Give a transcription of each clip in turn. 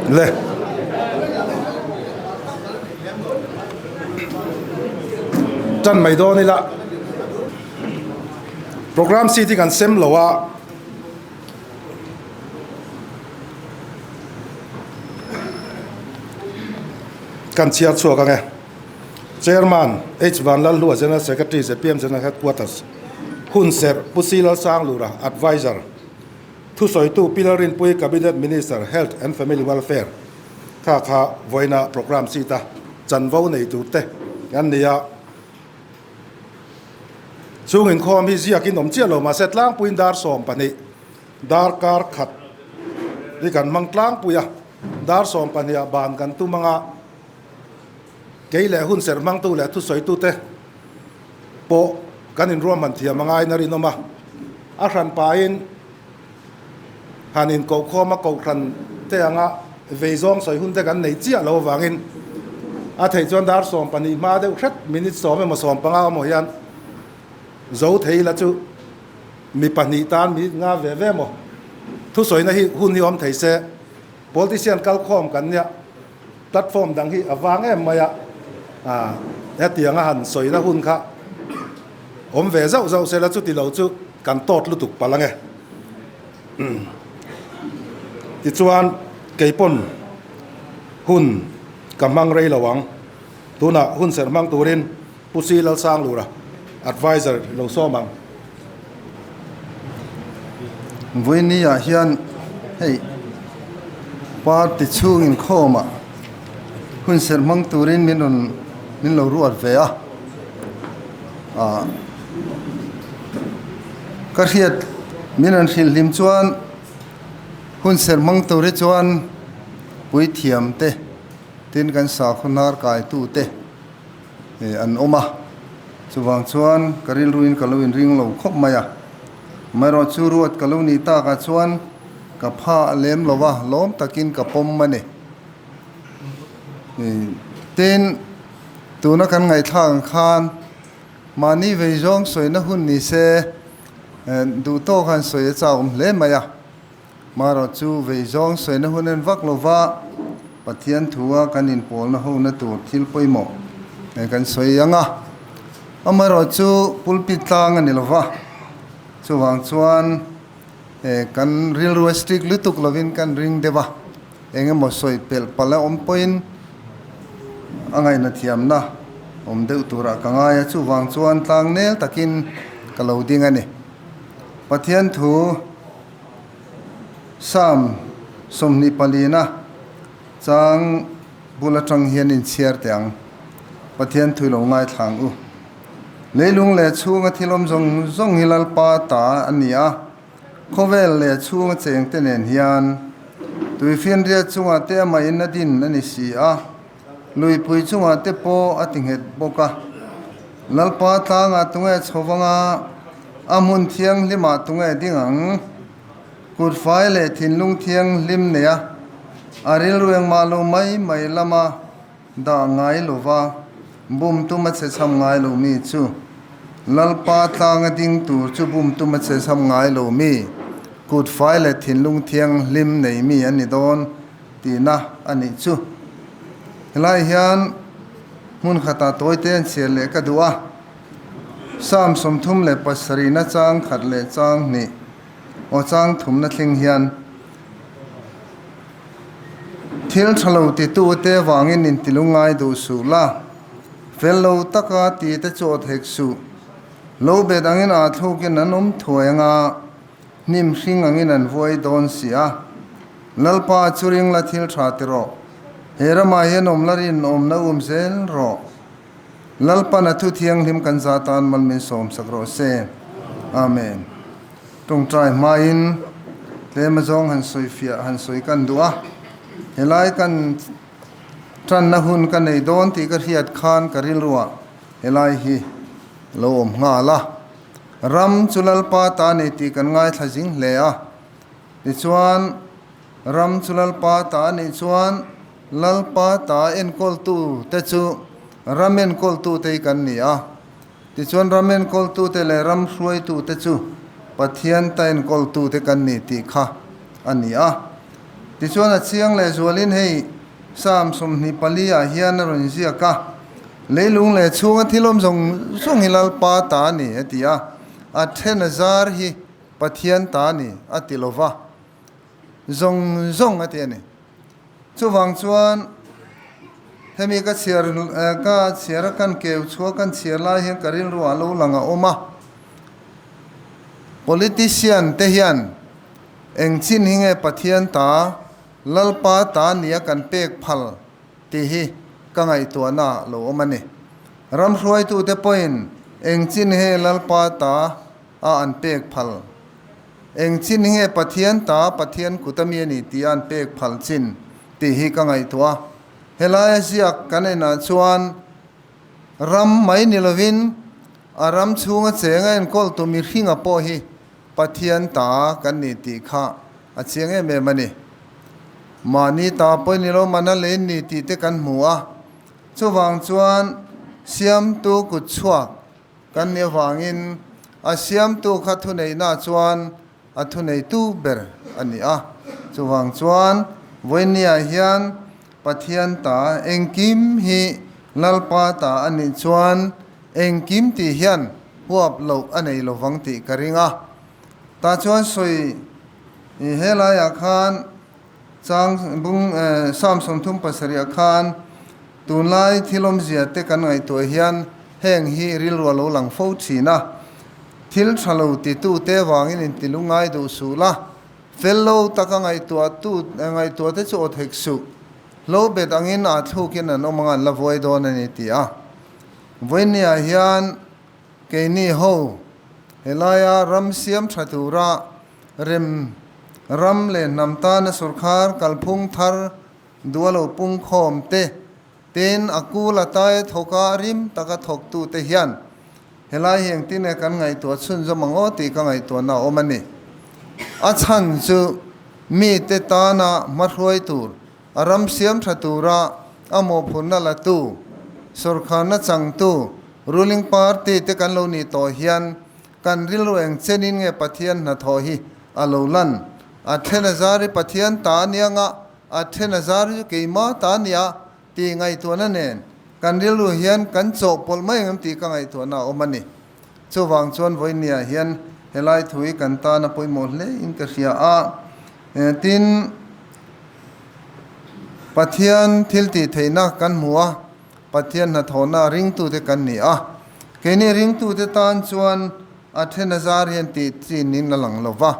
Le. Tan mai dawn ila. Program sheet hi kan sem lo a. Kan chhiar chhuak ang e. Chairman, H. Vanlalhlua, General Secretary, zpm General Headquarters, Hunserh, Pu C. Lalsanglura, Adviser, Thusawitu Pi Lalrinpuii, Cabinet Minister, Health and Family Welfare, kha kha vawiina programme sheet a chanvo nei tur te an ni a. Chung inkhawm hi ziakin awm chiah lo mahse tlangpuiin dar 12 darkar khat hi kan hmang tlangpui a, dar 12 ah ban kan tum anga kei leh hun serh hmangtu leh thusawitute pawh kan inruahman thiam a ngain a rinawm a, a hran pahin han inkohkhawm a kohhran te anga vei zawng sawi hun te kan nei chiah lo avangin a theih chuan dar 12 hma deuh hret minute 10 emaw 15 emaw hian zo thei ila chu mi pahnih tan minute nga ve ve emaw thusawina hi hun hi awm thei se politician kalkhawm kan nia. Platform dang hi a vang em mai a, hetianga han sawina hun kha awm ve zauh zauh sela chuti lo chu kan tawt lutuk palh ange. Tichuan keipawn hun ka hmang rei lo ang. Tunah hun serh hmang turin Pu Si Lalsanglura, Adviser lo sawm ang. Vawiini ah hian hei party chhung inkhawm ah hun serh hmang turin min rawn min lo ruat ve a ah ka hriat min rawn hrilh hlim chuan hun serh hmang tur hi chuan puithiam te tin kan sakhaw hnar kai tu te. An awm a, chuvang chuan ka rilruin ka lo inring lo khawp mai a. Amaherawh chu ruat ka lo nih takah chuan ka pha a lem lo a, lawm takin ka pawm a ni. Tin, tuna kan ngaihthlak ang khan mahni vei zawng sawina hun ni se duh tawk han sawi a chak awm hle mai a. Marawh chu vei zawng sawina hun en vak lova Pathian thua kan inpawlna hona tur thil pawimawh kan sawi ang a. Amaherawh chu pulpit tlang a ni lova, chuvang chuan kan rilru a strict lutuk lovin kan ring deuh a, eng emaw sawi pelh palh a awm pawhin a ngaihna thiamna awm deuh turah ka ngai a, chuvang chuan tlang nel takin ka lo ding a ni. Pathian thu. Psalm 24-a chang bul atang hian inchhiar teh ang. Pathian thui lo ngaithla ang u. Leilung leh chhunga thil awm zawng zawng hi Lalpa ta a ni a, khawvel leh chhunga chengte nen hian tuifinriat chungah te amah in a din a ni si a, luipui chungah te pawh a ti nghet bawk a. Lalpa tlangah tunge chho vanga a hmun thianghlimah tunge ding ang? Kut fai leh thinlung thianghlim nei a, a rilru engmah lo mai mai lama dah ngai lova bum tum a che chham ngai lo mi chu Lalpa tlanga ding tur chu bum tum a che chham ngai lo mi, kut fai leh thinlung thianghlim nei mi a ni dawn tihna a nih chu. Helai hian hmun khatah tawite an chhiar leh ka duh a, Psalm 37 na chang khat leh chang hnih aw chang thumna thleng hian thil tha lo titu te avangin intilung ngai duh suh la, fel lo taka ti te chu awt hek suh. Lo bet angin aa thlukin an awm thuai anga hnim hring angin an vuai dawn si a. Lalpa chu ring la thil tha ti rawh. He ramah hian awm la rinawmna um zel rawh. Lalpan a thu thianghlim kan za tan mal min sawm sak rawh se. Amen. Tawngtai hmain tlem azawng han sawi fiah han sawi kan duh a. Helai kan tanna hun ka nei dawn tih ka hriat khan ka rilruah helai hi lo awm nghal a. Ram chu Lalpa ta nei tih kan ngaithla zing hle a. Tichuan ram chu Lalpa ta anih chuan Lalpa ta enkawltu te chu ram enkawltu te hi kan ni a. Tichuan ram enkawltu te leh ram hruaitu te chu Pathian ta enkawltu te kan ni tih kha a ni a. Tichuan a chiang leh zualin hei Psalm 24 ah hian a rawn ziak a, Leilung leh chhunga thil awm zawng zawng hi Lalpa ta a ni, a ti a. A then a zar hi Pathian ta a ni, a ti lo va. Zawng zawng a ti a ni. Chuvang chuan hemi ka chhiar ka chhiar a kan keu chhuah kan chhiar lai hian ka rilru ah lo lang a awm a. Politician te hian eng chin hi nge Pathian ta, Lalpa ta nia kan pek phal tih hi ka ngaihtuahna ah lo awm a ni. Ram hruaitute pawhin eng chin hi Lalpa ta a an pek phal? Eng chin hi nge Pathian ta Pathian kut ami a ni tih a an pek phal chin tih hi ka ngaihtuah a. Helaia ziak kan enah chuan ram mai ni lovin a ram chhunga cheng a enkawl tu mihringa pawh hi Pathian ta kan ni tih kha a chiang em em a ni. Mahni ta pawh ni lo mana lei ni tih te kan hmu a. Chuvang chuan Siamtu kut chhuak Kan nih avangin a siamtu kha thuneihna chuan a thuneitu ber a ni a. Chuvang chuan vawinia hian Pathian ta engkim hi Lalpa ta a nih chuan engkim tih hian huap loh a nei lovang tih ka ring a. Tah chuan sawi helaiah khan Chang bung Psalm 37 ah khan tunlai thil awmzia te kan ngaihtuah hian heng hi rilru a lo lang fo thin a. Thil tha lo titu te vangin inti lungngai duh suh la, fel lo taka ngaihtuah tu ngaihtuah te chu awt hek suh. Hlo bet angin aa thlukin an awm anga an la vuai dawn a ni ti a. Vawinia hian keini ho helaia ram siam tha tura Rem, ram leh hnam tana sorkar kalphung thar duh a lo pung khawm te, tin a kul a tai a thawk a rim taka thawktu te hian helai hi engtin nge kan ngaihtuah chhunzawm ang aw tih ka ngaihtuahna a awm a ni. A chhan chu mite tana hmahruai tur, a ram siam tha tura a mawhphurhna latu, sorkarna changtu, ruling party te kan lo nih tawh hian Kan rilru eng chenin nge Pathian hnathawh hi a lo lan? A then a zar hi Pathian ta a nia nga, a then a zar hi chu keimah ta a nia tih ngaihtuahna nen kan rilru hian kan chawhpawlh mai ang em tih ka ngaihtuahna a awm a ni. Chuvang chuan vawinia hian helai thu hi kan tan a pawimawh hle in ka hria a. Tin, Pathian thil tih theihna kan hmu a. Pathian hnathawhna ringtute kan ni a, keini ringtute tan chuan a then a zar hian tih chin in a lang lo va,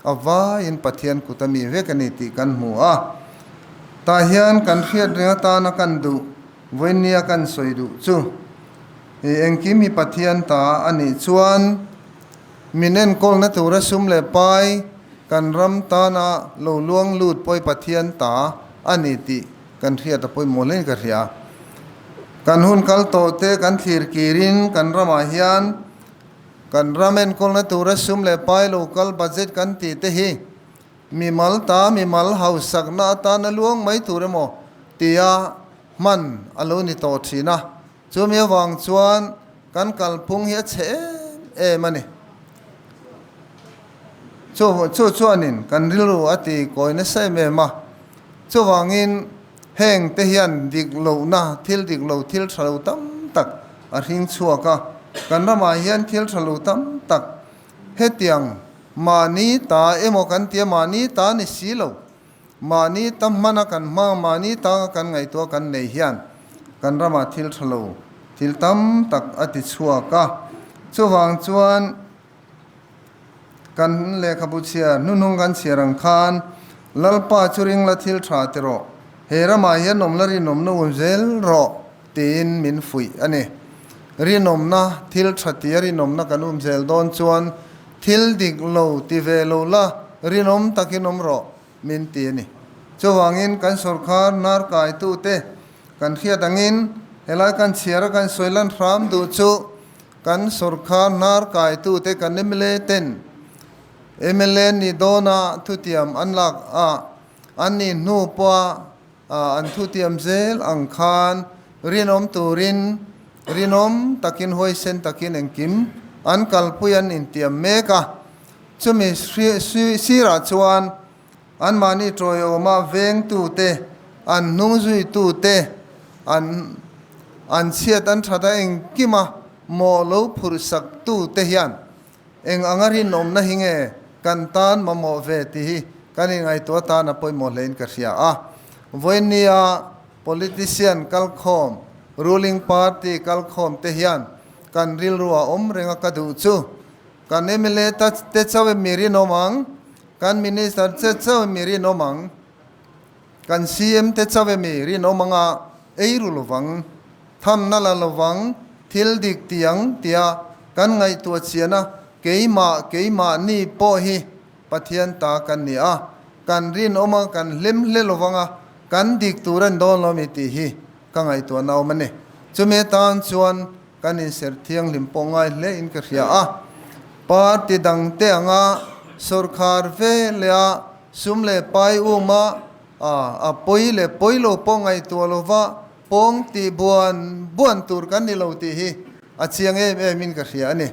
a vaiin Pathian kut a mi vek a ni tih kan hmu a. Tah hian kan hriat reng atana kan duh, vawinia kan sawi duh chu, i engkim hi Pathian ta a nih chuan min enkawlna tura sum leh pai kan ram tana lo luang lut pawh hi Pathian ta a ni tih Kan hriat a pawimawh hle in ka hria. Kan hun kal tawh te kan thlir kirin kan ramah hian kan ram enkawlna tura sum leh pai lo kal budget kan tih te hi mimal ta mimal hausakna atana luang mai tur emaw tia hman a lo ni tawh thin a. Chumi avang chuan kan kalphung hi a chhe em em a ni. Chu chu chuanin kan rilru a ti kawi nasa em em a. Chuvangin heng te hian dik lohna, thil dik lo, thil tha lo tam tak a hring chhuak a. Kan ramah hian thil tha lo tam tak hetiang mahni ta emaw kan tia mahni ta ni si lo, mahni ta hmana kan hmang, mahni ta kan ngaihtuah kan nei hian kan ramah thil tha lo, thil tam tak a ti chhuak a. Chuvang chuan. Kan lehkhabu chhiar hnuhnung kan chhiar ang khan, Lalpa chu ring la thil tha ti rawh, he ramah hian awm la rinawmna um zel rawh tiin min fuih a ni. Rinawmna, thil tha tia rinawmna kan um zel dawn chuan thil dik lo ti ve lo la, rinawm takin awm rawh min ti a ni. Chuvangin kan sawrkar hnar kaitute kan hriat angin helai kan chhiar a kan sawi lan hram duh chu Kan sawrkar hnar kaitute kan mla ten mla ni dawna thutiam an lak a, an nih hnu pawha an thutiam zel ang khan rinawm turin rinawm takin huaisen takin engkim an kalpui an intiam mek a. Chumi sirah chuan. Anmahni tawiawma vengtute, an hnungzuitute, an an chhiat an that a engkima mawh lo phurhsaktute hian eng anga rinawmna hi nge kan tan mamawh ve tih hi kan inngaihtuah atan a pawimawh hlein ka hria a. Vawinia politician kalkhawm, ruling party kalkhawm te hian kan rilru a awm reng a ka duh chu kan mla te chauh em mi rinawm ang, kan minister che chauh em mi rinawm ang, Kan CM te chauh emi rinawm anga ei ru lovang, thamna la lovang, thil dik ti ang tia kan ngaihtuah chian a, keimah keimahni pawh hi Pathian ta kan ni a, kan rinawm a kan hlim hle lovang a, kan dik tur a ni dawn lo mi tih hi ka ngaihtuahna awm a ni. Chumi atan chuan kan inserh thianghlim pawh ngai hle in ka hria a, party dang te anga sawrkhar ve leh a Sum leh pai uma a pawi leh pawi lo pawh ngaihtuah lova pawng tih buan buan tur kan ni lo tih hi a chiang em em in ka hria a ni.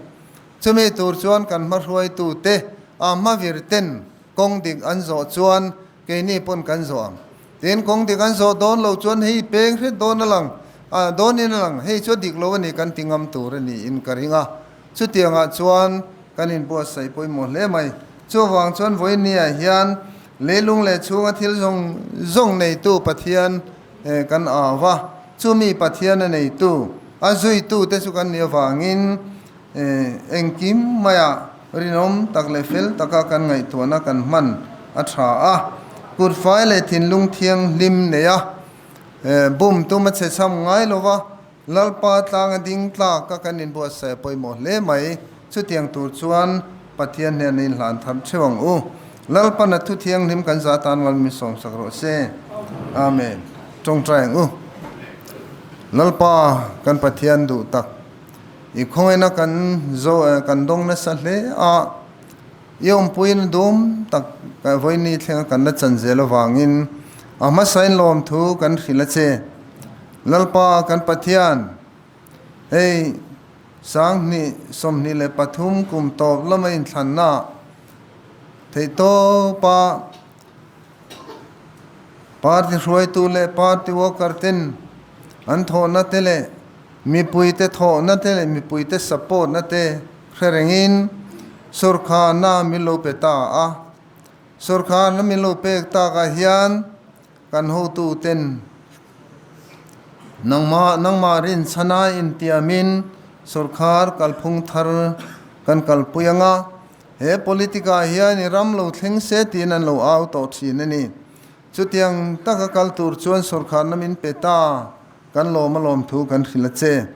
Chumi tur chuan kan hmahruaitu te a hmavir ten kawng dik an zawh chuan keini pawn kan zawh ang. Tin, kawng dik an zawh dawn lo chuan hei peng hret dawn a lang dawnin a lang, hei chu a dik lo a ni kan ti ngam tur a niin ka ring a. Chutiangah chuan kan inbuatsaih pawimawh hle mai. Chuvang chuan vawinia hian leilung leh chhunga thil zawng zawng neitu Pathian kan au va, chumi Pathian a neitu, a zuitute chu kan nih avangin engkim maiah rinawm tak leh fel taka kan ngaihtuahna kan hman a tha a. Kutfai leh thinlung thianghlim neia bum tum a chhe chham ngai lova, Lalpa tlanga ding tlak a kan inbuatsaih a pawimawh hle mai. Chutiang tur chuan Pathian hnena inhlan thar theuh ang u. Lalpan a thu thianghlim kan za tan mal min sawmsak rawh se. Amen. Tawngtai ang u. Lalpa kan Pathian duh tak, i khawngaihna kan zo kan dawng nasa hle a, i awmpuiin dum tak vawiini thlenga kan la chan zel avangin a hmasain lawmthu kan hrilh a che. Lalpa kan Pathian, hei 2023 kum tawp lama inthlanna theihtawpa party hruaitu leh party worker ten an thawhna te leh mipuite thawhna te leh mipuite support na te hre rengin sorkharna min lo pe ta a. Sorkharna min lo pek takah hian Kan hotuten nangmah nangmah rinchhana intiamin sorkar kalphung thar kan kalpui ang a, he politic ah hian i ram lo thleng se tiin an lo au tawh thin a ni. Chutiang taka kal tur chuan sorkarna min pe ta, kan lawm a lawmthu kan hrilh a che.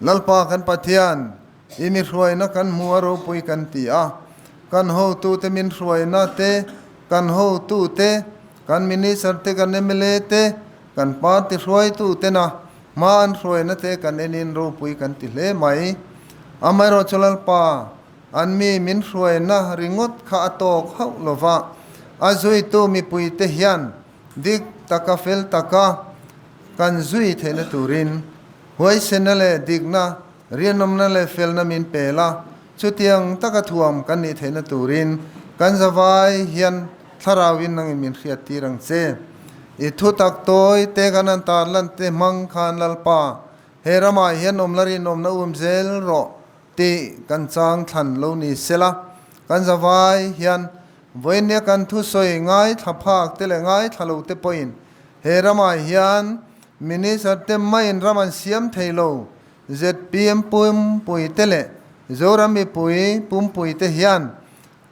Lalpa kan Pathian, i mi hruaina kan hmu a ropui kan ti a, kan hotute min hruaina te, kan hotute, Kan Minister te, kan mla te, kan party hruaitu tena hma an hruaina te kan enin ropui kan ti hle mai. Amaherawhchu Lalpa, an mi min hruaina ringawt kha a tawk hauh lova, a zuitu mipuite hian dik taka fel taka kan zui theihna turin huaisena leh dikna, rianawmna leh felna min pel a, chutiang taka thuam kan nih theihna turin kan zavai hian Thlarauin nangin min hriat tir ang che. I thu tak tawi te kan han tar lan te hmang khan Lalpa, he ramah hian awm la rinawmna um zel rawh tih kan chang thlan lo ni sela, kan zavai hian vawinia kan thusawi ngaithla phak te leh ngaithla lo te pawhin he ramah hian Minister te maiin ram an siam thei lo, zpm pumpui te leh Zoram mipui pumpui te hian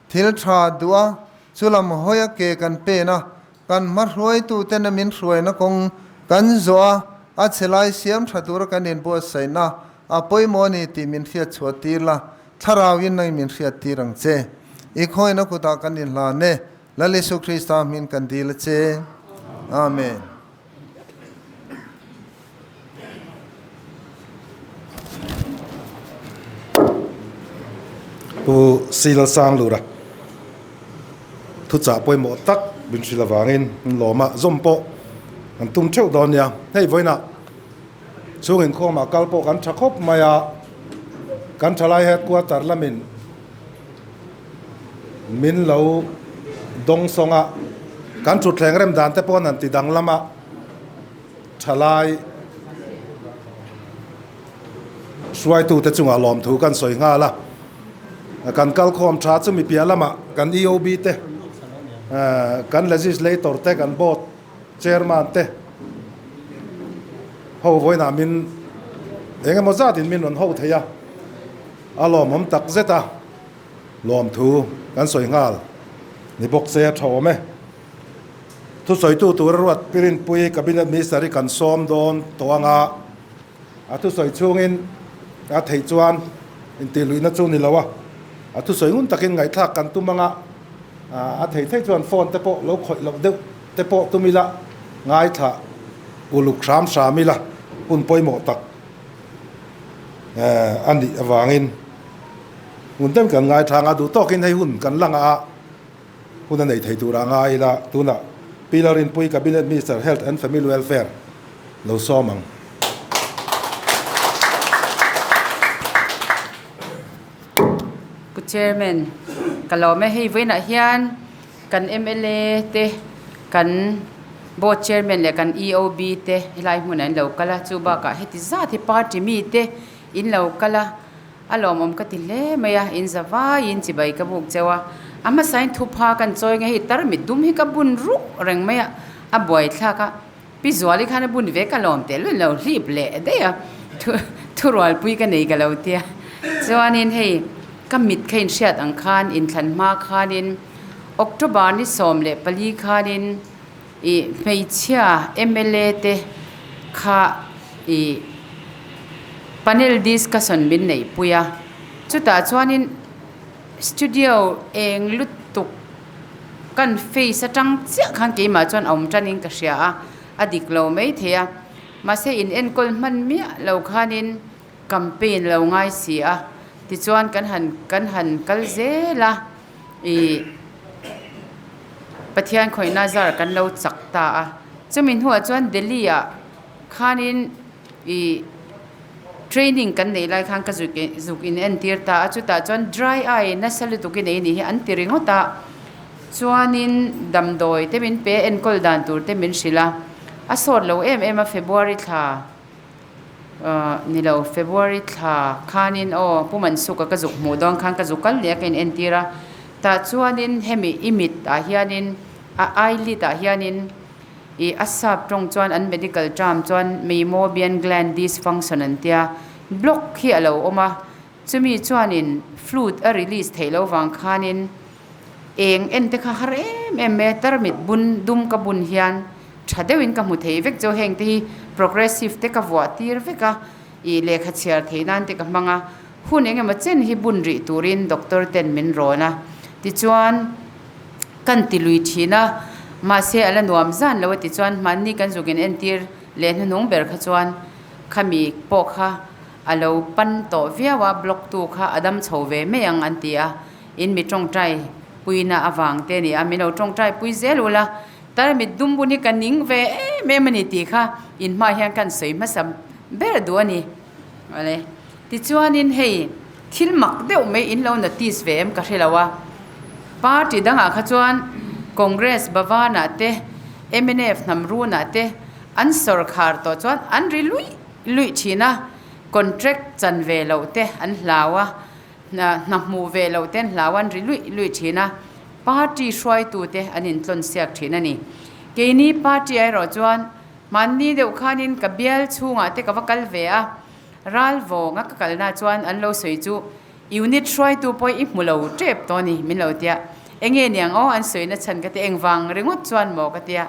Thil tha duh a, chulam hawi a ke kan pen a, kan hma hruaituten a min hruaina kawng kan zawh a, a chhe lai siam tha tura kan inbuatsaihna a pawimawh a ni tih min hriat chhuah tir la, Thlarauin nangin min hriat tir ang che. I khawina kutah kan inhlan e, Lal Isu Krista hmin kan dil a che. Amen. Pu Sila Sanglura thuchah pawimawh tak min hrilh avangin lawma zawm pawh an tum theuh dawn nia. Hei vawiinah chhung inkhawmah kal pawh kan tha khawp mai a, kan thalai headquarter lamin min lo dawng sawng a. Kan thutthleng rem dan te pawh an ti danglam a, thalai hruaitute chungah lawmthu kan sawi nghal a. Kan kalkhawm tha chu mi piah lamah kan EOB te, kan legislator te, kan board chairman te ho vawiinah min eng emaw zatin min rawn ho thei a, a lawmawm tak zet a. Lawmthu kan sawi nghal ni bawk se a tha awm e. Thusawitu tura ruat Pirinpui Cabinet Minister hi kan sawm dawn tawh anga a thusawi chhungin a theih chuan intihluihna chu ni lo a, a thusawi ngun takin ngaihthlak kan tum anga a thei thei chuan phone te pawh lo khawih loh deuh te pawh tum ila ngaithla uluk hram hram ila hun pawimawh tak a nih avangin. Hun deuh kan ngaithlang a, duh tawkin hei hun kan la ngah a, hun a nei thei tur a ngai ila, tunah Pi Lalrinpuii Cabinet Minister Health and Family Welfare lo sawm ang. Pu Chairman, ka lawm e, hei vawiinah hian kan mla te, kan Board Chairman leh kan EOB te helai hmunah an lo kal a, chu bakah heti zat hi party mite in lo kal a, A lawmawm ka ti hle mai a, in za vaiin chibai ka buk cheu a, a hmasain thupha kan chawi nge hei tarmit dum hi ka bun ruk reng mai a, a buai thlak a, Pi Zuali khan a bun ve ka lawm teh luih lo hlip leh daih a, thurualpui ka nei ka lo tia. Chuanin hei ka mit kha inhriat ang khan inthlan hma khanin October ni 14 khanin ih hmeichhia mla te kha ih panel discussion min neih pui a chutah chuanin studio eng lutuk kan face atang chiah khan keimah chuan a awm tanin ka hria a a dik lo maithei a mahse in enkawl hman miah lo khanin campaign lo ngai si a tichuan kan han kan han kal zel a ih Pathian khawihna zar kan lo chak ta a chumi hnuah chuan Delhi ah khanin ih training kan neih lai khan ka zuk zuk in entir ta a chutah chuan dry eye nasa lutuk i nei anih hi an ti ringawt a chuanin damdawi te min pe enkawl dan tur te min hrilh a a sawt lo em em a February thla. Ahh ni lo February thla khanin aw Pu Mansuka ka zuk hmuh dawn khan ka zuk kal leh a ka in entir a tah chuanin hemi i mit ah hianin a eyelid ah hianin ih a sap tawng chuan an medical term chuan Meibomian gland dysfunction an tia block hi a lo awm a chumi chuanin fluid a release theih loh vang khanin eng en te kha har em em mai a tarmit bun dum ka bun hian. Tha deuhin ka hmu thei vek chu heng te hi progressive te ka vuah tir vek a, ih lehkha chhiar theih nan te ka hmang a, hun eng emaw chen hi bun rih turin doctor ten min rawn a, tichuan kan ti lui thin a, mahse a la nuam zan lo a tichuan hmanni kan zukin entir leh hnuhnung ber kha chuan khami pawh kha a lo pan tawh viau a, block tu kha a dam chho ve mai ang an ti a, in mi tawngtai puina avang te a ni a, min lo tawngtai pui zel ula. Tarmit dum bun hi ka ning ve em em a ni tih kha in hmaah hian kan sawi hmasa ber duh a ni. Awle. Tichuanin hei thil mak deuh mai in lo notice ve em ka hre lo a. Party dangah kha chuan Congress Bhavan-ah te, mnf Hnamrun-ah te an sawrkhar tawh chuan an ri luih luih thin a, contract chan ve loh te an hlau a, Hna hmuh ve loh ten hlau an ri luih luih thin a, party hruaitute an intlawn siak thin a ni. Keini party ah erawh chuan hmanni deuh khanin ka bial chhungah te ka va kal ve a, ral vawnga ka kalna chuan an lo sawi chu unit hruaitu pawh i hmu lo tep tawh a ni min lo tia, enge niang aw an sawina chhan ka ti engvang ringawt chuan maw ka tia,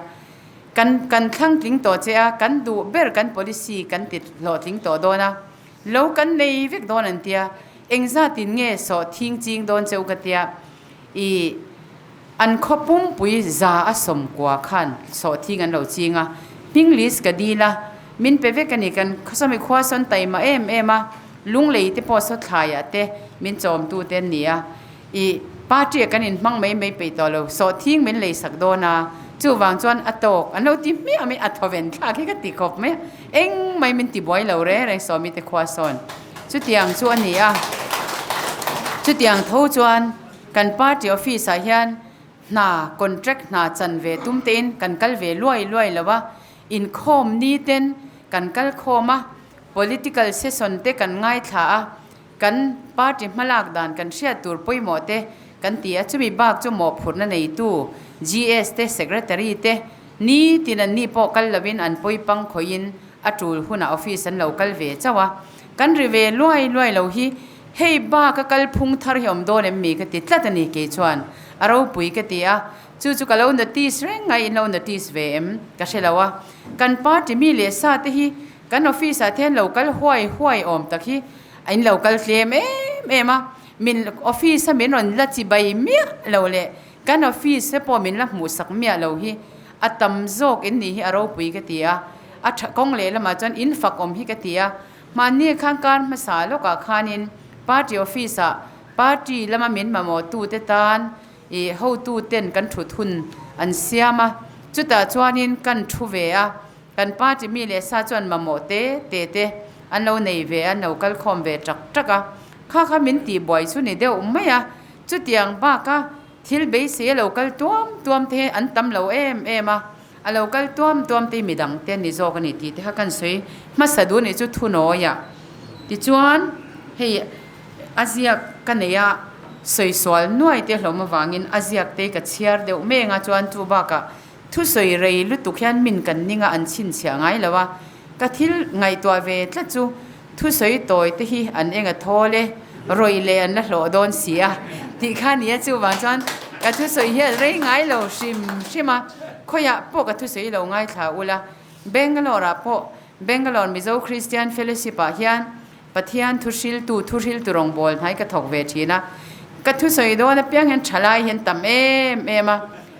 kan kan thlang tling tawh che a, kan duh ber kan policy kan ti hlawhtling tawh dawn a. Lo kan nei vek dawn an tia, engzatin nge sawh thing ching dawn che u ka tia, i an khaw pumpui za a sawmkua khan sawh thing an lo ching a, hming list ka dil a, min pe vek a ni, kan sawmi khua sawn taima em em a, lunglei te pawh saw thlaiah te min chawmtu te an ni a, I party ah kan inhmang mai mai peih tawh lo, sawhthing min lei sak dawn a, chuvang chuan a tawk an lo ti hmiah mai, a thawven thlak hi ka ti khawp mai a, eng mai min ti buai lo reng reng Sawmi te khua sawn chutiang chu a ni a, chutiang tho chuan kan party office ah hian. Hna, contract hna chan ve tum tein kan kal ve luai luai lo a, inkhawm ni ten kan kal khawm a, political session te kan ngaithla a, kan party hmalak dan kan hriat tur pawimawh te kan ti a, chumi bak chu mawhphurhna neitu GS te, Secretary te ni tin an ni pawh kal lovin an pawipang khawihin a tul hunah office an lo kal ve chauh a, kan ri ve luai luai lo hi hei bak a kal phung thar hi awm dawn em mi ka ti tlat a ni kei chuan a ropui ka ti a, chu chu ka lo notice reng a in lo notice ve em ka hre lo a, kan party mi leh sa te hi kan office ah te hian lo kal huai huai awm tak hi a in lo kal tlem em em a, min office a min rawn la chi bai miah lo leh kan office te pawh min la hmuh sak miah lo hi a tam zawk in nih hi a ropui ka ti a, a tha kawng leh lamah chuan in fak awm hi ka ti a, mahni khan kar hmasa lawkah khanin party office ah party lama min mamawh tute tan ih hotu ten kan thut hun an siam a, chutah chuanin kan thu ve a, kan party mi leh sa chuan mamawh te te te an lo nei ve a, an lo kal khawm ve tak tak a, kha kha min tihbuai chu ni deuh mai a, chutiang baka Thil beisei a lo kal tuam tuam te hi an tam lo em em a, a lo kal tuam tuam te hi midang te an ni zawk a ni tih te kha kan sawi hmasa duh a nih chu thunawiah. Tichuan hei a ziak ka nei a, sawi sual nuai te hlawm avangin a ziak te hi ka chhiar deuh meng a, chuan chu bakah thusawi rei lutuk hian min kan ning a an chhinchhiah ngai lo a, ka thil ngaihtuah ve tlat chu Thusawi tawi te hi an eng a thawl e, rawih leh an la hlawh dawn si a tih kha a ni a, chuvang chuan ka thusawi hi a rei ngai lo hrim hrim a, khawiah pawh ka thusawi lo ngaithla ula, Bangalore ah pawh Bangalore Mizo Christian Fellowship ah hian Pathian thuhriltu thuhriltu rawngbâwl hnai ka thawk ve thin a, ka thusawi dawn apiang hian thalai hian tam em em a,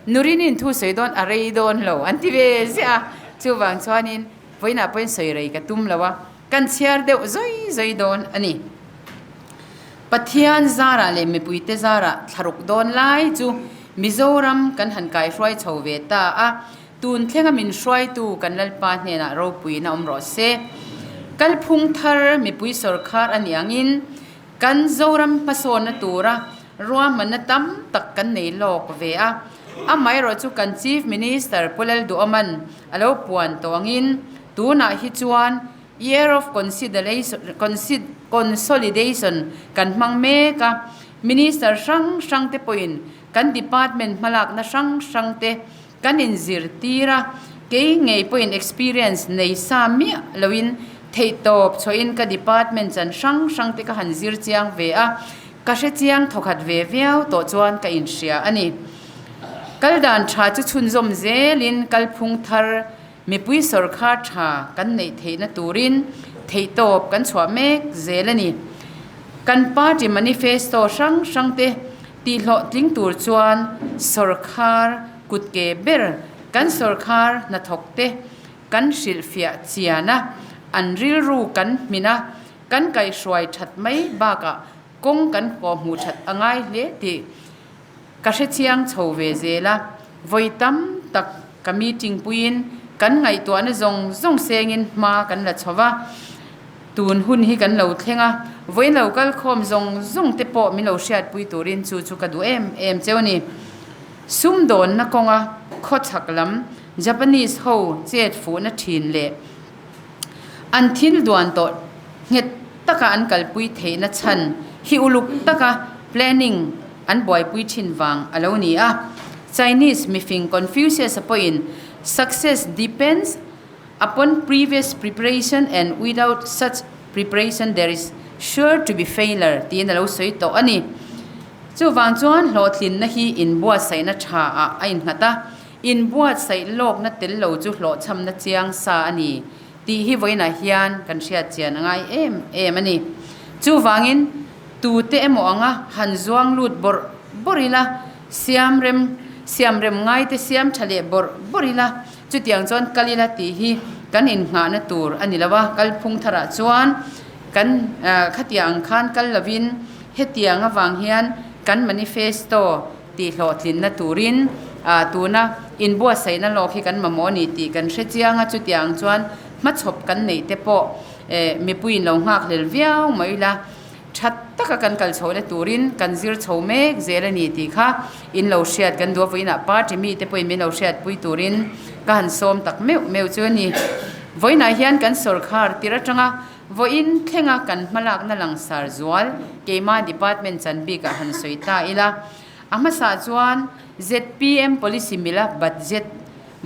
Nurinin thusawi dawn a rei dawn lo an ti ve ziah a, chuvang chuanin vawiinah pawhin sawi rei ka tum lo a. Kan chhiar deuh zawi zawi dawn a ni. Pathian zarah leh mipuite zarah thlaruk dawn lai chu Mizoram kan han kaihruai chho ve ta a, tun thlenga min hruaitu kan Lalpa hnenah ropuina awm rawh se. Kalphung thar mipui sawrkhar a nih angin kan Zoram hmasawnna tura ruahmanna tam tak kan nei lawk ve a, amaherawh chu kan Chief Minister Pu Lalduhawman a lo puan tawh angin Tunah hi chuan Year of Consolidation kan hmang mek a, Minister hrang hrang te pawhin kan department hmalakna hrang hrang te kan inzirtir a, kei ngei pawhin experience nei sa miah loin theihtawp chhuahin ka department chan hrang hrang te ka han zir chiang ve a, ka hre chiang thawkhat ve viau tawh chuan ka inhria a ni. Kal dan tha chu chhunzawm zelin kalphung thar Mipui sawrkhar tha kan neih theihna turin theihtawp kan chhuah mek zel a ni. Kan party manifesto hrang hrangte tihhlawhtling tur chuan sawrkhar kutke ber kan sawrkhar hnathawkte kan hrilhfiah chian a, an rilru kan hmin a, kan kaihhruai that mai bakah kawng kan kawhhmuh that a ngai hle tih Ka hrechiang chho ve zel a, vawi tam tak ka meeting puiin kan ngaihtuahna zawng zawng sengin hma kan la chho va, tun hun hi kan lo thleng a, vawiin lo kal khawm zawng zawng te pawh min lo hriatpui turin chu chu ka duh em em cheu a ni. Sumdawnna kawnga khawchhak lam Japanese ho chet fuhna thin leh an thil duan tawh nghet taka an kalpui theihna chhan hi uluk taka planning an buaipui thin vang a lo ni a. Chinese mifing Confucius-a pawhin Success depends upon previous preparation and without such preparation there is sure to be failure tiin a lo sawi tawh a ni. Chuvang chuan hlawhtlinna hi inbuatsaihna tha ah a innghat a, inbuatsaih lawkna tel lo chu hlawhchhamna chiang sa a ni tih hi vawiinah hian kan hriat chian a ngai em em a ni. Chuvangin tute emaw anga han zuang lut bawrh bawrh ila, siam rem siam rem ngaite siam tha leh bawrh bawrh ila, chutiang chuan kal ila tih hi kan innghahna tur a ni lo a, kalphung tharah chuan kan khatiang ang khan kal lovin hetiang avang hian kan manifesto tihhlawhtlinna turin tuna inbuatsaihna lawk hi kan mamawh a ni tih kan hre chiang a, chutiang chuan hmachhawp kan neih te pawh mipuiin lo nghak hlel viau mai ila. That taka kan kal chhohna turin kan zir chho mek zel a ni tih kha in lo hriat kan duh a, vawiinah party mite pawhin min lo hriatpui turin ka han sawm tak meuh meuh chu a ni. Vawiinah hian kan sawrkhar tir atanga vawiin thlenga kan hmalakna langsar zual keimah department chan bikah han sawi ta ila. A hmasa chuan zpm policy mila budget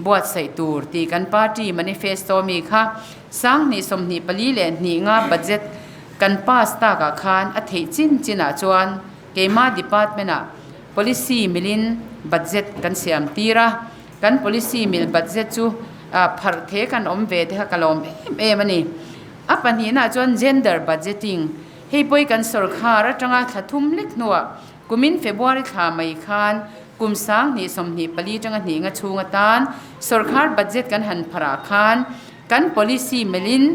buatsaih tur tih kan party manifesto mi kha 2024 leh 2 nga budget kan pass takah khan a theih chin chinah chuan keimah department ah policy milin budget kan siam tir a, kan policy mil budget chu pharh the kan awm ve te kha ka lawm em em a ni. A pahnihna chuan gender budgeting hei pawhi kan sawrkhar atanga thla thum lek hnuah Kumin February thla mai khan kum 2024 tanga hnih nga chhung atan sorkar budget kan han pharah khan kan policy melhin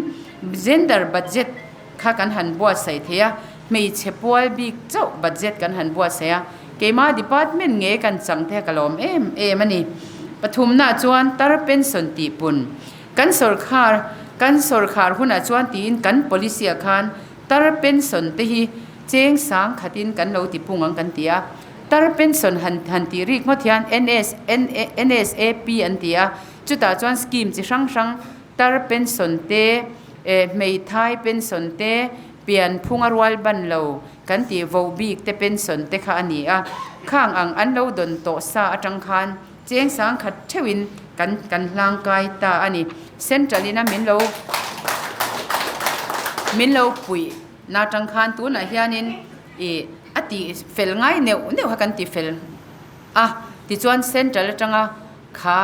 gender budget kha kan han buatsaih thei a, hmeichhe pual bik chauh budget kan han buatsaih a, keimah department nge kan chang te ka lawm em em a ni. Pathumna chuan tar pension tihpun kan sorkar kan sorkar hunah chuan tiin kan policy ah khan Tar pension te hi cheng sang khatin kan lo ti pung ang kan ti a, tar pension han han tih rik ngawt hian NS NSAP an ti a, chutah chuan scheme chi hrang hrang tar pension te eh hmeithai pension te pian phunga rual ban lo kan tih voh bik te pension te kha a ni a, khang ang an lo dawn tawh sa atang khan Cheng sang khat theuhin kan kan hlang kai ta a ni. Central ina min lo min lo puih na tang khan tunah hianin ih a tih fel ngai neuh neuh kha kan ti fel a, tichuan central atanga kha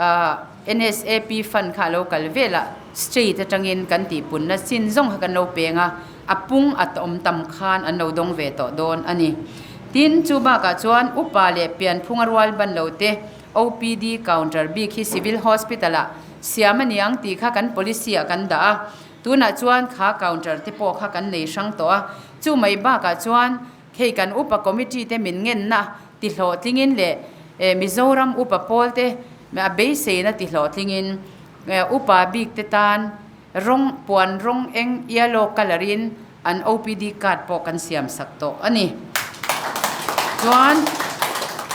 ah NSAP fund kha a lo kal vel a, state atangin kan tih punna chin zawng kha kan lo peng a, a pung a awm tam khan an lo dawng ve tawh dawn a ni. Tin, chu bakah chuan upa leh pianphunga rual ban lo te OPD counter bik hi Civil Hospital ah siam a ni ang tih kha kan policy ah kan dah a, tunah chuan kha counter te pawh kha kan nei hrang tawh a, chu mai bakah chuan hei kan upa committee te min ngenna ti hlawhtlingin leh Mizoram upa pawl te a beiseina ti hlawhtlingin upa bik te tan Rawng puan rawng eng yellow colour in an OPD card pawh kan siam sak tawh a ni. Chuan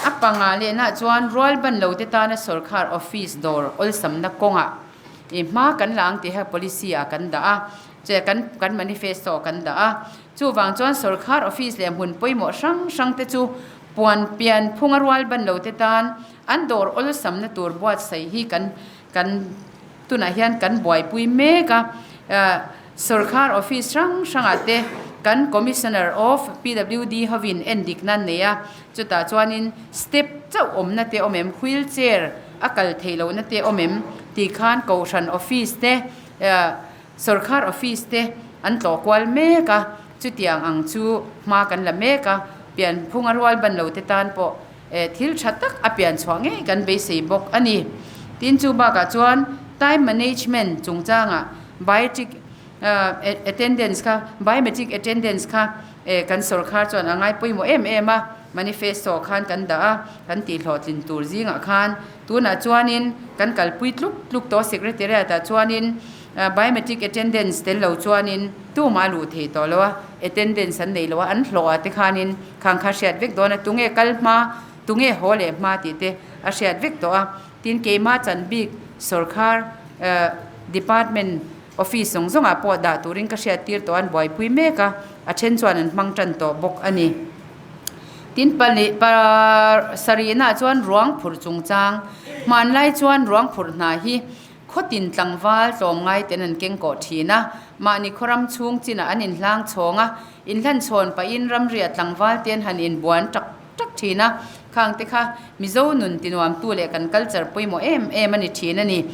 a panga lehna chuan rual ban lo te tana sorkar office dawr awlsamna kawngah i hma kan la ang tih kha policy ah kan dah a, che kan kan manifesto ah kan dah a. Chuvang chuan sorkar office leh hmun pawimawh hrang hrang te chu puan pian phunga rual ban lo te tan an dawr awlsamna tur buatsaih hi kan kan Tunah hian kan buaipui mek a, Sorkar office hrang hrangah te kan Commissioner of PWD hovin en dik nan nei a, chutah chuanin step chauh awmna te awm em, wheel chair a kal theih lohna te awm em tih khan Kohhran office te, Sorkar office te an tlawh kual mek a, chutiang ang chu hma kan la mek a, pianphunga rual ban lo te tan pawh Thil tha tak a pian chhuah ngei kan beisei bawk a ni. Tin chu bakah chuan time management chungchangah biotric attendance kha biometric attendance kha kan sawrkhar chuan a ngai pawimawh em em a, manifesto khan kan dah a, kan tihhlawhtlin tur zingah khan tunah chuanin kan kalpui tluk tluk tawh secretariat ah chuanin Biometric attendance tel lo chuanin tumah a luh thei tawh lo a, attendance an nei lo a, an hlawh ah te khanin khang kha hriat vek dawn a, tunge kal hma, tunge haw leh hma tih te a hriat vek tawh a. Tin, keimah chan bik sorkar department office zawng zawng ah pawh dah turin ka hriat tir tawh a, an buaipui mek a, a then chuan an hmang tan tawh bawk a ni. Tin, pali pa sarihna ah chuan ruang phurh chungchang, hmanlai chuan ruang phurh hna hi Khawtin tlangval tlawmngai ten an keng kawh thin a, mahni khawram chhung chinah an inhlang chhawng a, inhlan chhawn pahin ramriah tlangval te an han inbuan tak tak thin a, khang te kha Mizo nun tinuamtu leh kan culture pawimawh em em a ni thin a ni.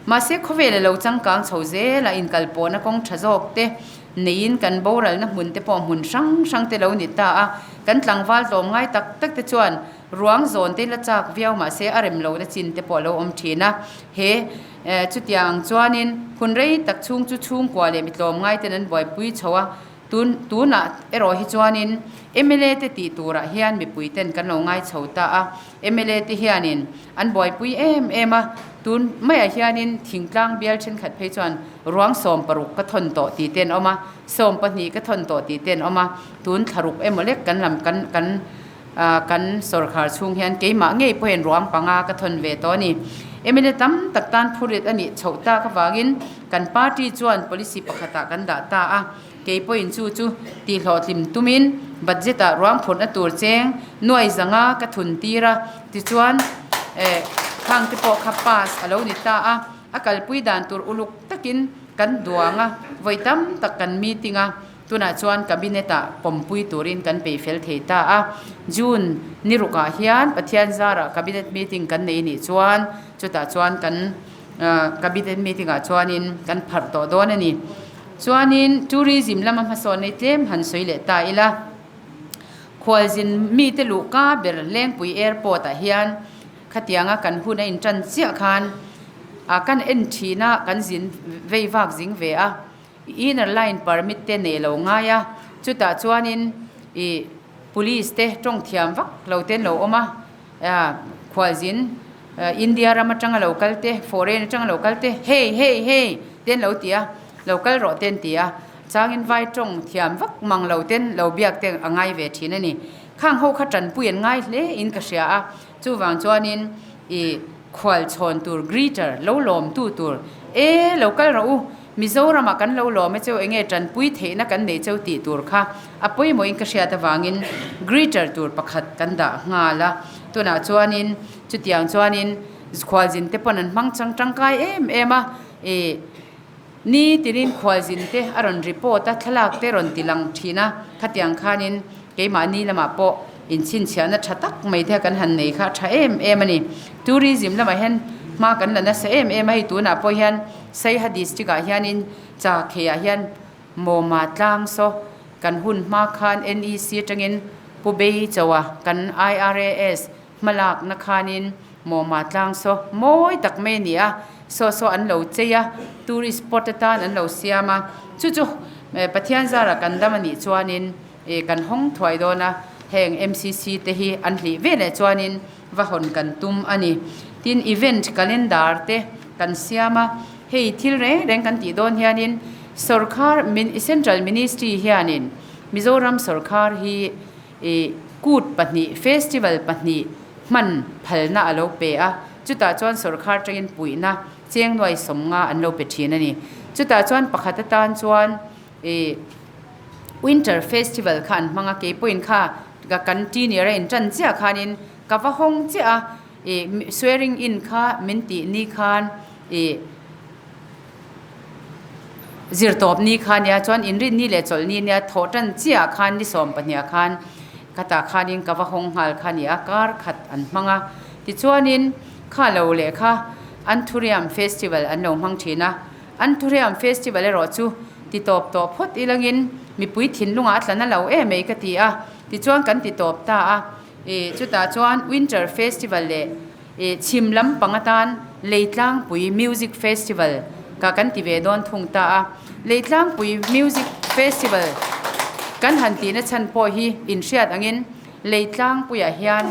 Mahse khawvel a lo changkang chho zel a, inkalpawhna kawng tha zawk te neiin kan boralna hmun te pawh hmun hrang hrang te lo ni ta a, kan tlangval tlawmngai tak tak te chuan Ruang zawn te la chak viau mahse a rem lohna chin te pawh a lo awm thin a. He chutiang ang chuanin hun rei tak chhung chu chhungkua leh mi tlawmngai ten an buaipui chho a. Tun tunah erawh hi chuanin mla te tih turah hian mipui ten kan lo ngai chho ta a, mla te hianin an buaipui em em a, tun maiah hianin thingtlang bial thenkhat phei chuan ruang 16 ka thawn tawh tih te an awm a, 12 ka thawn tawh tih te an awm a, tun thlaruk emaw lek kan lam kan kan kan sawrkhar chhung hian keimah ngei pawhin ruang panga ka thawn ve tawh a ni. Mla tam tak tan phurit a nih chhoh tak avangin kan party chuan policy pakhatah kan dah ta a, kei pawhin chu chu tihhlawhtlim tumin budget ah ruang phurhna tur cheng nuai zanga ka thun tir a, tichuan eh khang te pawh kha pass a lo ni ta a, a kalpui dan tur uluk takin kan duang a, vawi tam tak kan meeting a. Tunah chuan Cabinet-ah pawmpui turin kan peih fel thei ta a. June ni rukah hian Pathian zarah Cabinet meeting kan nei nih chuan chutah chuan kan Cabinet meeting-ah chuanin kan pharh tawh dawn a ni. Chuanin Tourism lama hmasawn nei tlem han sawi leh ta ila. Khualzin mite luhka ber Lengpui Airport-ah hian khatianga kan hun a intan chiah khan kan en thina kan zin vei vak zing ve a. Inner line permit te nei lo ngai a, chutah chuanin ih police te tawng thiam vak lo te an lo awm a, khualzin India ram atanga lo kal te, foreign atanga lo kal te hei hei hei te an lo ti a, lo kal rawh te an ti a, changin vai tawng thiam vak mang lo ten lo biak te a ngai ve thin a ni. Khang ho kha tanpui an ngai hle in ka hria a, chuvang chuanin ih khual chhawn tur greeter lo lawm tu tur e lo kal rawh u, Mizoramah kan lo lawm e cheu enge tanpui theihna kan nei cheu tih tur kha a pawimawhin ka hriat avangin greeter tur pakhat kan dah nghal a. Tunah chuanin chutiang chuanin khualzin te pawn an hmang chang tangkai em em a, ih ni tinin khualzin te a rawn report a, thlalak te rawn ti lang thin a, khatiang khanin keimahni lamah pawh inchhinchhiahna tha tak mai te kan han nei kha a tha em em a ni. Tourism lamah hian hma kan la nasa em em a, hei tunah pawh hian Saiha district ah hianin Chakhei ah hian Mawma tlang saw kan hun hma khan NEC atangin Pu Bei Choa kan IRAS hmalakna khanin Mawma tlang saw mawi tak mai a ni a, saw saw an lo chei a, tourist spot atan an lo siam a, chu chu Pathian zara kan dam a nih chuanin kan hawng thuai dawn a, heng MCC te hi an hlih veleh chuanin va hawn kan tum a ni. Tin, event calendar te kan siam a, hei thil reng reng kan tih dawn hianin sawrkhar Central Ministry hianin Mizoram sawrkhar hi ih kut pahnih, festival pahnih hman phalna a lo pe a, chutah chuan sawrkhar tangin puihna cheng nuai 50 an lo pe thin a ni. Chutah chuan pakhat atan chuan ih Winter Festival kha an hmang a, keipawhin kha ka kan teener a intan chiah khanin ka va hawng chiah a, ih swearing in kha min tih ni khan ih zirtawp ni kha nia chuan inrin ni leh chawlh ni nia thawh tan chiah khan ni 12 ah khan ka tah khanin ka va hawng nghal kha nia kar khat an hmang a, tichuanin kha lo leh kha Anthurium Festival an lo hmang thin a. Anthurium Festival erawh chu ti tawp tawh phawt ilangin mipui thinlungah a tla na lo em mai ka ti a, tichuan kan ti tawp ta a. Ih chutah chuan Winter Festival leh ih chhim lampang atan Leitlangpui Music Festival ka kan ti ve dawn thung ta a. Leitlangpui Music Festival kan han tihna chhan pawh hi inhriat angin Leitlangpuiah hian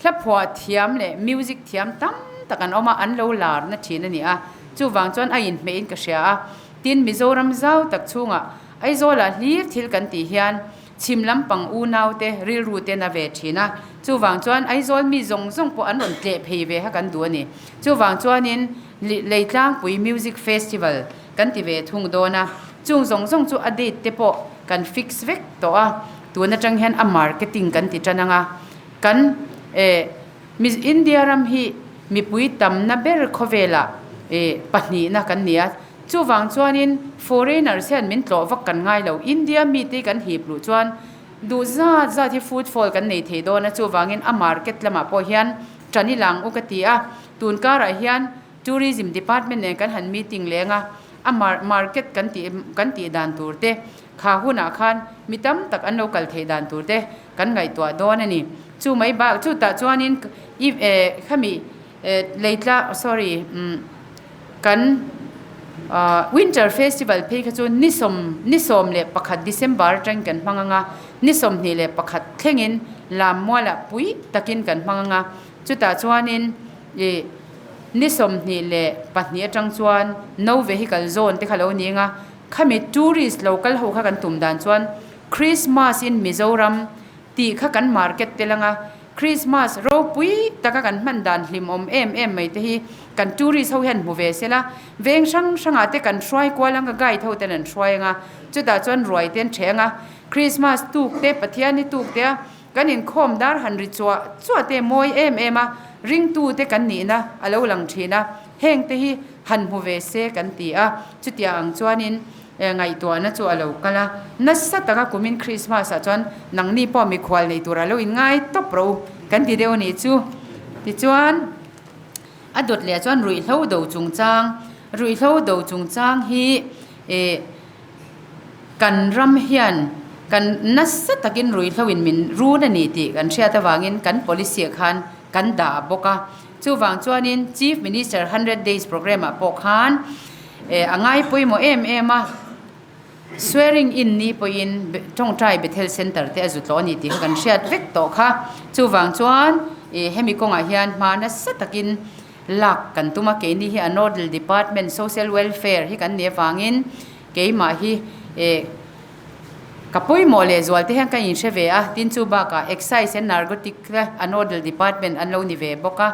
hlaphuah thiam leh music thiam tam tak an awm a, an lo larna thin a ni a. Chuvang chuan a inhmeh in ka hria a, tin Mizoram zau tak chhungah Aizawlah hlir thil kan tih hian chhim lampang unau te rilru te na ve thin a, chuvang chuan Aizawl mi zawng zawng pawh an rawn tleh phei ve kha kan duh a ni. Chuvang chuanin Leitlangpui Music Festival kan ti ve thung dawn a, chung zawng zawng chu a date te pawh kan fix vek tawh a, tun atang hian a marketing kan ti tan ang a, kan eh India ram hi mipui tamna ber khawvelah pahnihna kan ni a, chuvang chuanin foreigners hian min tlawh vak kan ngai lo, India mite kan hip luh chuan duh zat zat hi footfall kan nei thei dawn a, chuvangin a market lamah pawh hian tan i lang u ka ti a, tun karah hian Tourism Department nen kan han meeting leng a, a market kan tih kan tih dan tur te, kha hunah khan mi tam tak an lo kal theih dan tur te kan ngaihtuah dawn a ni. Chu mai bak chutah chuanin i eh khami eh leitla sorry umm kan. Winter Festival phei kha chu ni sawm ni 11 December atangin kan hmang ang a, ni 21 thlengin Lammualah pui takin kan hmang ang a, chutah chuanin ih ni 22 atang chuan no vehicle zone te kha lo ni ang a, khami tourist lo kal ho kha kan tum dan chuan Christmas in Mizoram tih kha kan market tel ang a, Christmas ropui taka kan hman dan hlimawm em em mai te hi kan tourist ho hian hmu ve se la, veng hrang hrangah te kan hruai kual ang a, guide ho ten an hruai ang a, chutah chuan ruai te an ṭheh ang a, Christmas tuk te, Pathian i tuk te a kan inkhawm dar han ri chuah chuah te mawi em em a, ringtu te kan nihna a lo lang ṭhin a, heng te hi han hmu ve se kan ti a, chutiang ang chuanin Ngaihtuahna chu a lo kal a, nasa taka kumin Krismas ah chuan nangni pawh mikhual nei tura lo inngai tawp rawh u kan ti deuh a nih chu. Tichuan a dawt leh chuan ruihhlo do chungchang, ruihhlo do chungchang hi eh kan ram hian kan nasa takin ruihhlo in min run a ni tih kan hriat avangin kan policy ah khan kan dah bawk a. Chuvang chuanin Chief Minister 100 Days Programme ah pawh khan Eh a ngai pawimawh em em a, swearing in ni pawhin tawngtai Bethel Centre te a zu tlawh a ni tih kha kan hriat vek tawh kha. Chuvang chuan ih hemi kawngah hian hma nasa takin lak kan tum a, keini hi a nodal department social welfare hi kan nih avangin keimah hi eh ka pawimawh leh zual te hian ka inhre ve a, tin chu bakah excise and narcotic te a nodal department an lo ni ve bawk a.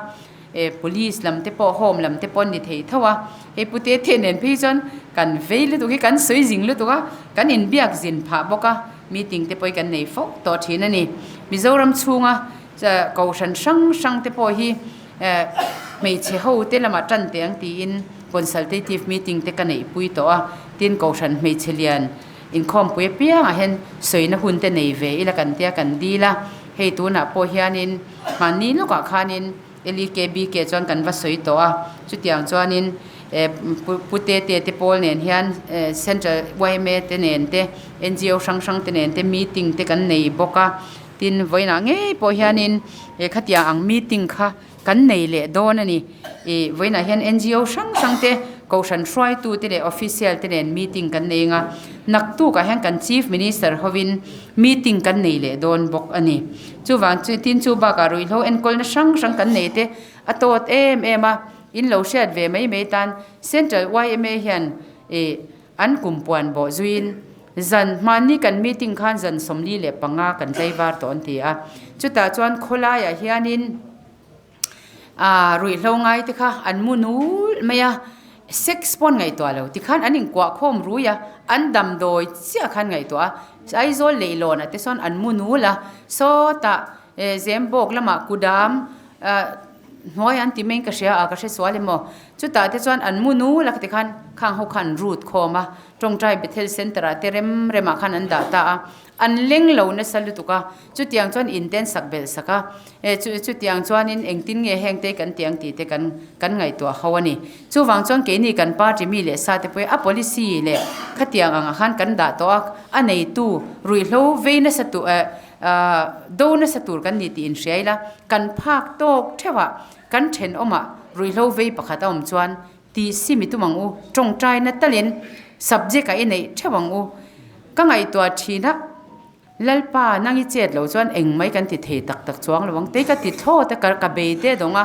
Eh police lam te pawh home lam te pawh an ni thei tho a, hei pu te te nen phei chuan kan vei lutuk hi kan sawi zing lutuk a, kan inbiak zin phah bawk a, meeting te pawh hi kan nei fo tawh thin a ni. Mizoram chhunga kohhran hrang hrang te pawh hi eh hmeichhe ho te lamah tan teh ang tiin consultative meeting te ka neih pui tawh a, tin kohhran hmeichhe lian inkhawmpui apiangah hian sawina hun te nei ve ila kan tia kan dil a, hei tunah pawh hianin Mahni lawkah khanin LEKBK chuan kan va sawi tawh a, chutiang chuanin Pu Tete te pawl nen hian Central yma te nen te, NGO hrang hrang te nen te meeting te kan nei bawk a, tin vawiinah ngei pawh hianin khatiang ang meeting kha kan nei leh dawn a ni. Ih vawiinah hian NGO hrang hrang te, Kohhran hruaitu te leh official te nen meeting kan nei anga, naktukah hian kan Chief Minister hovin meeting kan nei leh dawn bawk a ni. Chuvang chu tin chu bakah ruihhlo enkawlna hrang hrang kan nei te a tawt em em a, in lo hriat ve mai mai tan Central yma hian ih an kum puan bawh zuiin zan hmanni kan meeting khan zan 45 kan tlaivar tawh an ti a, chutah chuan khawlaiah hianin Ah ruihhlo ngai te kha an mu nul mai a, sex pawh an ngaihtuah lo tikhan an inkuah khawm rui a, an damdawi chiah khan ngaihtuah a, Aizawl leihlawnah te sawn an mu nul a, sawtah eh Zembawk lamah kudam ah hnuai an ti mai in ka hria a ka hre sual emaw chutah te chuan an mu nul a tikhan khang ho kha an rut khawm a, tawngtai Bethel Centre ah te rem remah khan an dah ta a. An leng lo nasa lutuk a, chutiang chuan in te an sak belh sak a, e chu chutiang chuanin engtin nge heng te kan ti ang tih te kan kan ngaihtuah ho a ni. Chuvang chuan keini kan party mi leh sa te pawh hi a policy leh khatiang angah khan kan dah tawh a, a neitu ruihhlo vei nasa tur eh do nasa tur kan ni tih inhria ila, kan phak tawk theuhah kan thenawmah ruihhlo vei pakhat a awm chuan Tih si mi tum ang u, tawngtaina talin subject ah i neih theuh ang u. Ka ngaihtuah thin a, Lalpa nang i chet lo chuan eng mai kan ti thei tak tak chuang lo ang tei ka ti thlawt a, ka bei te dawng a,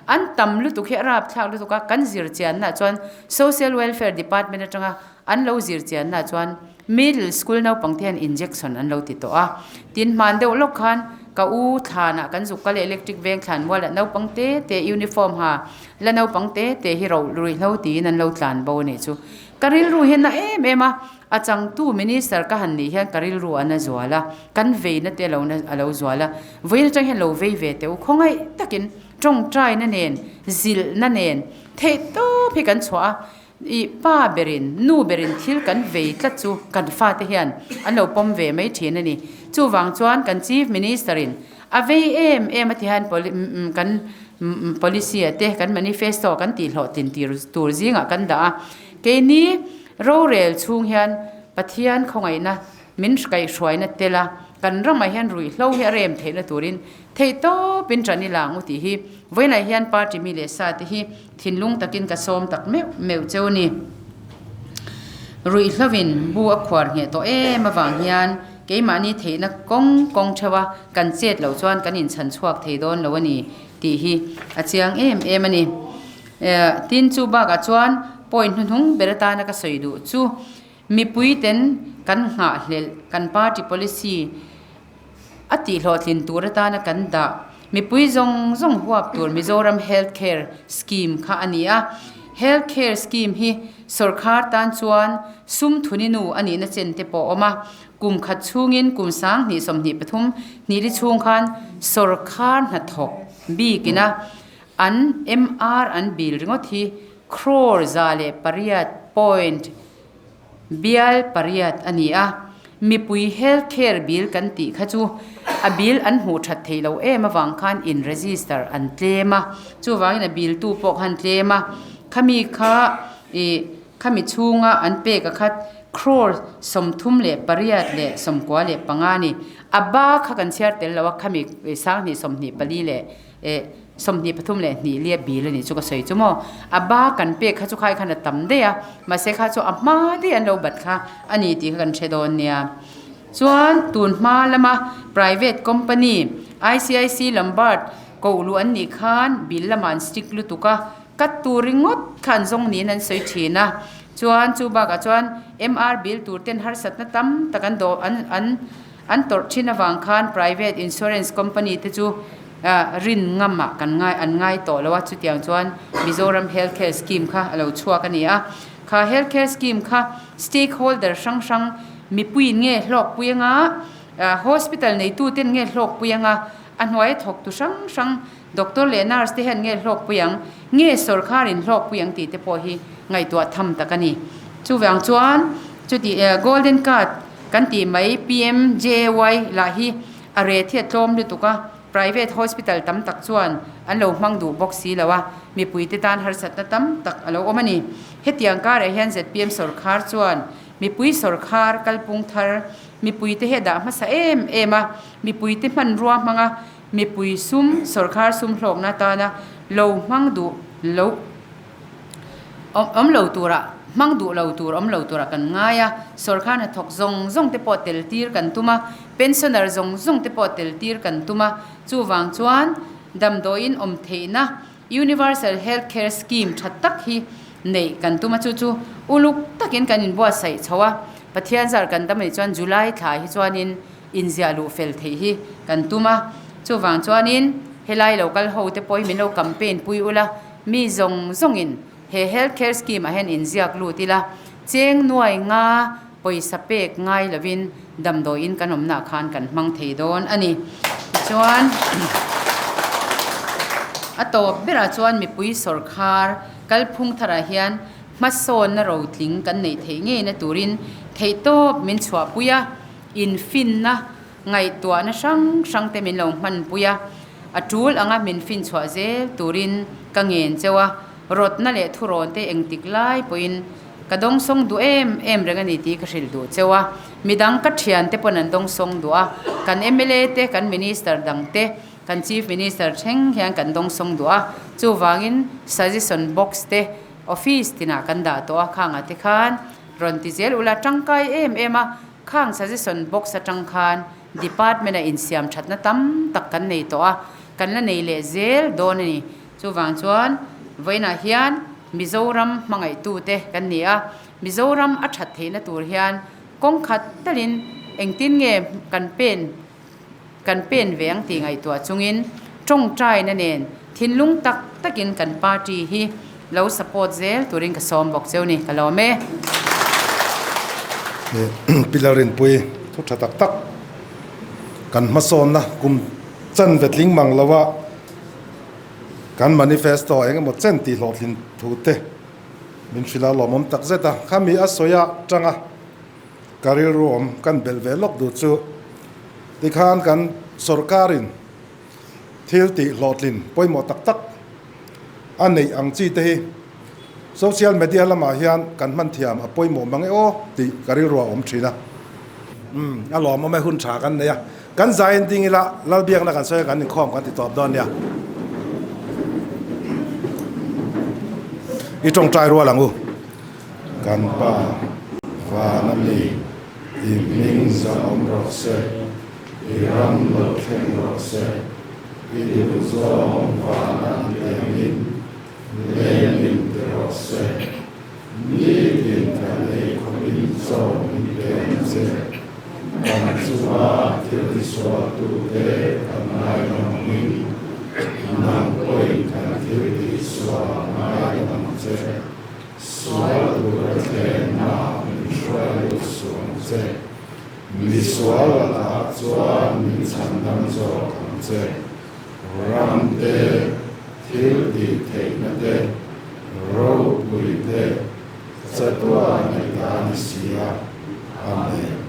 an tam lutuk hi a rapthlak lutuk a, kan zir chianna chuan Social Welfare Department atanga an lo zir chianna chuan Middle school naupang te hian injection an lo ti tawh a, tin hman deuh lawk khan ka u thlanah kan zuk kal a electric veng thlan mualah naupang te te uniform ha la naupang te te hi ro ruihhlo tiin an lo tlan bo a nih chu. Ka rilru hian na em em a, a changtu minister ka han nih hian ka rilru a na zual a, kan veina te lo na a lo zual a, vawiin atang hian lo vei ve teh u khawngaih takin tawngtaina nen zilhna nen theih tawp hi kan chhuah a, I pa berin, nu berin thil kan vei tlat chu kan fate hian an lo pawm ve mai thin a ni. Chuvang chuan kan Chief Minister in a vei em em a ti hian kan policy ah te, kan manifesto kan tihhlawhtlin tur zingah kan dah a. Keini rorel chhung hian Pathian khawngaihna min kaihhruaina tel a, kan ramah hian ruihhlo hi a rem theihna turin Theihtawpin ṭan i lang u tih hi vawiinah hian party mi leh sa te hi thinlung takin ka sawm tak meuh meuh cheu a ni. Ruihhlovin bu a khuar ngheh tawh em avang hian keimahni theihna kawng kawng theuha kan chet loh chuan kan inchhan chhuak thei dawn lo a ni tih hi a chiang em em a ni. Tin, chu bakah chuan point hnuhnung ber atana ka sawi duh chu mipuiten kan nghahhlelh kan party policy a tihhlawhtlin tur atana kan dah mipui zawng zawng huap tur Mizoram Health Care Scheme kha a ni a. Health Care Scheme hi sawrkhar tan chuan sum thuni nu a nihna chen te pawh a awm a. Kum khat chhungin kum 20 23 hnihli chhung khan sawrkhar hnathawk bikin a an MR an bil ringawt hi crore 108 point Bial pariat a ni a, mipui health care bill kan tih kha chu a bill an hmuh that theih loh em avang khan in register an tlem a, chuvangin a bill tu pawh khan tlem a, khami kha ih khami chhunga an pek a khat crore 38 95 a ni, a ba kha kan chhiar tel lo a khami 2024 leh Eh, 23 leh hnih lia bil a nih chu ka sawi chu maw. A ba kan pek kha chu khai khan a tam daih a, mahse kha chu a hma daih an lo bat kha a ni tih kha kan hre dawn nia. Chuan tun hma lama private company ICIC Lombard koh luh an nih khan bill lamah an stick lutuk a, cut tur ringawt kha an zawng niin an sawi thin a. Chuan chu bakah chuan MR bill tur ten harsatna tam tak an dawh an an An tawrh thin avang khan private insurance company te chu rin ngam ah kan ngai an ngai tawh lo a, chutiang chuan Mizoram Health Care Scheme kha a lo chhuak a ni a. Kha Health Care Scheme kha stakeholder hrang hrang mipuiin nge hlawkpui anga, hospital neitu ten nge hlawkpui anga, a hnuaia thawktu hrang hrang doctor leh nurse te hian nge hlawkpui ang, nge sawrkharin hlawkpui ang tih te pawh hi ngaihtuah tham tak a ni. Chuvang chuan chuti Golden Card Kan tih mai PMJAY lah hi a reh hi a tlawm lutuk a, private hospital tam tak chuan an lo hmang duh bawk si lo a, mipuite tan harsatna tam tak a lo awm a ni. Hetiang karah hian zpm sawrkhar chuan mipui sawrkhar kalpung thar mipuite hi a dah hmasa em em a, mipuite hmanrua hmanga mipui sum sawrkhar sum hlawkna atana lo hmang duh lo Awm lo turah, hmang duh lo tur awm lo turah kan ngai a, sawrkar hnathawk zawng zawng te pawh tel tir kan tum a, pensioner zawng zawng te pawh tel tir kan tum a, chuvang chuan damdawiin awm theihna Universal Health Care Scheme tha tak hi neih kan tum a, chu chu uluk takin kan inbuatsaih chho a, Pathian zar kan dam anih chuan July thla hi chuanin inziah luh fel theih hi kan tum a, chuvang chuanin helai lo kal ho te pawh hi min lo campaign pui ula, Mi zawng zawngin he Health Care Scheme ah hian inziak lut ila, cheng nuai nga pawisa pek ngai lovin damdawiin kan awmna ah khan kan hmang thei dawn a ni. Tichuan, a tawp berah chuan mipui sawrkhar kalphung tharah hian hmasawnna rotling kan neih theih ngeina turin theihtawp min chhuahpui a, infinna Ngaihtuahna hrang hrang te min lo hmanpui a, a tul anga min finchhuah zel turin ka ngen cheu a, rawtna leh thurawn te engtik lai pawhin ka dawngsawng duh em em reng a ni tih ka hrilh duh cheu a, midang ka thian te pawn an dawngsawng duh a, kan mla te, kan minister dang te, kan chief minister thleng hian kan dawngsawng duh a, chuvangin suggestion box te office tinah kan dah tawh a, khangah te khan rawn ti zel ula tangkai em em a. Khang suggestion box atang khan department a insiam thatna tam tak kan nei tawh a, kan la nei leh zel dawn a ni. Chuvang chuan vawiinah hian Mizoram hmangaihtute kan ni a, Mizoram a that theihna tur hian kawng khat talin engtin nge kan pen kan pen ve ang tih ngaihtuah chungin tawngtaina nen thinlung tak takin kan party hi lo support zel turin ka sawm bawk cheu ni ka lawm e. Pillar inpui thu tha tak tak kan hmasawnna kum chan ve tling mang lova kan manifesto eng emaw chen tih hlawhtlin thu te min hrilh a lawmawm tak zet a, khami a sawi a tanga. Ka rilru awm kan belh ve lawk duh chu tikhan kan sorkarin thil tih hlawhtlin pawimawh tak tak a neih ang chi te hi social media lamah hian kan hman thiam a pawimawh mang e aw tih ka rilru a awm thin a. Umm a lawmawm e hun tha kan nei a, kan zai en ding ila Lalbiakna kan sawi a kan inkhawm kan ti tawp dawn nia. I tawngtai rual ang u. Kan pa. Vana mi, i hming zahawm rawh se, i ram lo thleng rawh se, i duhzawng vana an tiangin lengin ti rawh se. Nitin kan ei khawpin chaw min pe ang che. Kan chunga thil tisualtute kan ngaidam angin, nang pawhin kan thil tihsual ngaidam ang che. Sual tura thlenna min hruai lut suh ang che. Mi sual lakah chuan min chhandam zawk ang che. Ram te, thil tih theihna te, ropui te, chatuan i ta ni si a. Amen.